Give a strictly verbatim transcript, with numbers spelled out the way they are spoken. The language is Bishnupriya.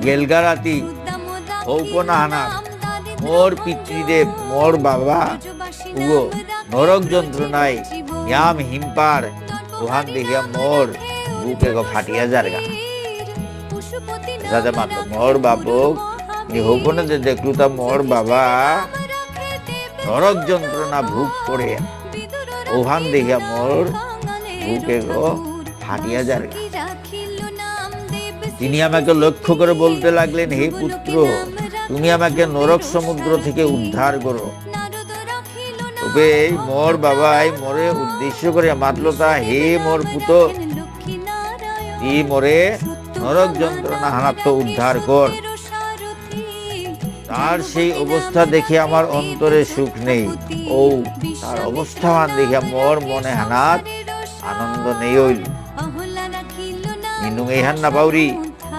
গেলগা রাতি হৌপনা হানা মোর পিতৃদেব, মোর বাবা উগো নরক যন্ত্রণায় ইয়াম হিমপার ওহান দেখিয়া মোর বুক এগো ফাটিয়া যারগা। যাতে মাত্র মোর বাপক নি হৌপনা যে দেখলু তা মোর বাবা নরক যন্ত্রণা ভোগ করে ওহান দেখিয়া মোর বুক এগো ফাটিয়া যারগা। তিনি আমাকে লক্ষ্য করে বলতে লাগলেন, "হে পুত্র, তুমি আমাকে নরক সমুদ্র থেকে উদ্ধার করো।" তবে এই মোর বাবাই মোরে উদ্দেশ্য করে মাতলতা, "হে মোর পুত, তি মোরে নরক যন্ত্রণা হানাত্ত উদ্ধার কর।" তার সেই অবস্থা দেখে আমার অন্তরে সুখ নেই। ও, তার অবস্থাহান দেখে মোর মনে হানাত আনন্দ নেই হইল। নিনুং এইহান না পাউরি,